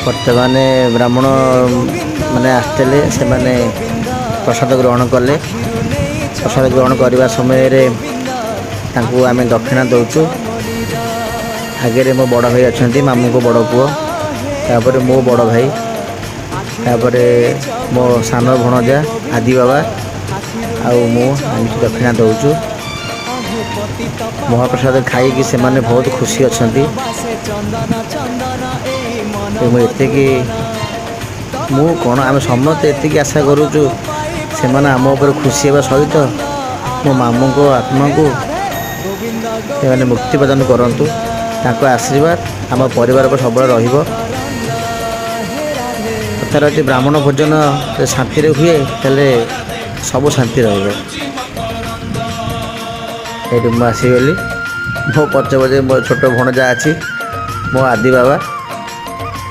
ବର୍ତ୍ତମାନ ବ୍ରାହ୍ମଣ ମାନେ ଆସିଥିଲେ, ସେମାନେ ପ୍ରସାଦ ଗ୍ରହଣ କଲେ। ପ୍ରସାଦ ଗ୍ରହଣ କରିବା ସମୟରେ ତାଙ୍କୁ ଆମେ ଦକ୍ଷିଣା ଦେଉଛୁ। ଆଗରେ ମୋ ବଡ଼ ଭାଇ ଅଛନ୍ତି, ମାମୁଁଙ୍କ ବଡ଼ ପୁଅ, ତାପରେ ମୋ ବଡ଼ ଭାଇ, ତାପରେ ମୋ ସାନ ଭଣଜା ଆଦି ବାବା ଆଉ ମୁଁ ଆମେ ଦକ୍ଷିଣା ଦେଉଛୁ। ମହାପ୍ରସାଦ ଖାଇକି ସେମାନେ ବହୁତ ଖୁସି ଅଛନ୍ତି। ମୁଁ ଏତିକି, ମୁଁ କ'ଣ, ଆମେ ସମସ୍ତେ ଏତିକି ଆଶା କରୁଛୁ, ସେମାନେ ଆମ ଉପରେ ଖୁସି ହେବା ସହିତ ମୋ ମାମୁଁଙ୍କ ଆତ୍ମାକୁ ସେମାନେ ମୁକ୍ତି ପ୍ରଦାନ କରନ୍ତୁ। ତାଙ୍କ ଆଶୀର୍ବାଦ ଆମ ପରିବାର ଉପରେ ସବୁବେଳେ ରହିବ। କଥାରେ ଅଛି, ବ୍ରାହ୍ମଣ ଭୋଜନ ଯଦି ଶାନ୍ତିରେ ହୁଏ, ତାହେଲେ ସବୁ ଶାନ୍ତି ରହିବ। ଏଇଠି ମୁଁ ଆସିଗଲି। ମୋ ପଛେ ପଛେ ମୋ ଛୋଟ ଭଣଜା ଅଛି, ମୋ ଆଦି ବାବା।